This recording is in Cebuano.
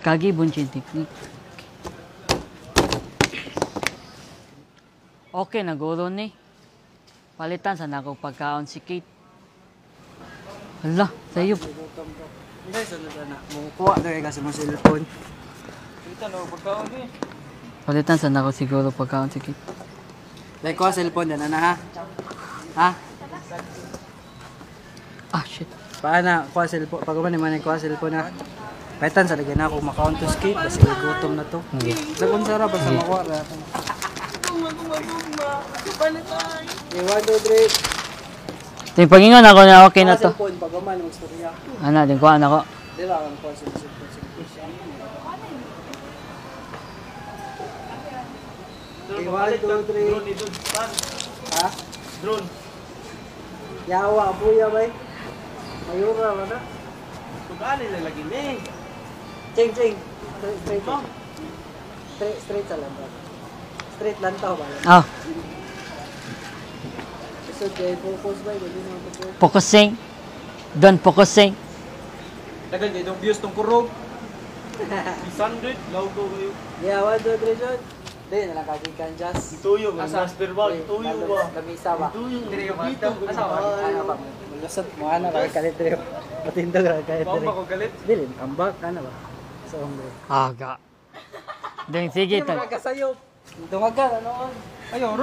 Kage bunshin technique. Okay na guro ni. Palitan sa nako pagkaon si Kate. Hala, sayo. Hindi, sunod na. Mukuha na kasi mo cellphone. Palitan sa nako siguro pagkaon si Kate. Like ko cellphone din na ha. Ha? Ah, shit. Paana kuha cellphone pag man man kuha cellphone na. Paitan sa lagyan ako makaon to skate basta gutom na to. Okay. Lagon sara basta makuha ra. Okay, 1, 2, 3. Ting pagingon ako na okay na Kuha to. cellphone pag man magstorya. Ana, din kuha na ko. Di ba ang kuha cellphone? Okay, 1, 2, 3. Ha? Drone. Yawa, buya bay. Mayura ba na? Tugali na lagi ni. Ching, ching. Straight, straight. Straight, straight sa lantaw. Straight lantaw ba? Ah, So, kay focus ba? Hindi naman focus. Focusing. Don't focusing. Dagan kay dong views tong kurog. 600 law ko kayo. Yeah, 1, 2, 3, shoot. Di, nalang kagikan, Jas. Tuyo ba? Master ba? Tuyo ba? Lamisa ba? Tuyo. Dito. Asa ba? Ano ba? Malusot mo, ano ba? Kalit rin. Matindog ra, kalit Bamba rin. ko galit. Dili, ambak, ano ba? So, hombre. Aga. Ding sige Hindi tag. mo kasayo. Dungagan, ano? Ayo,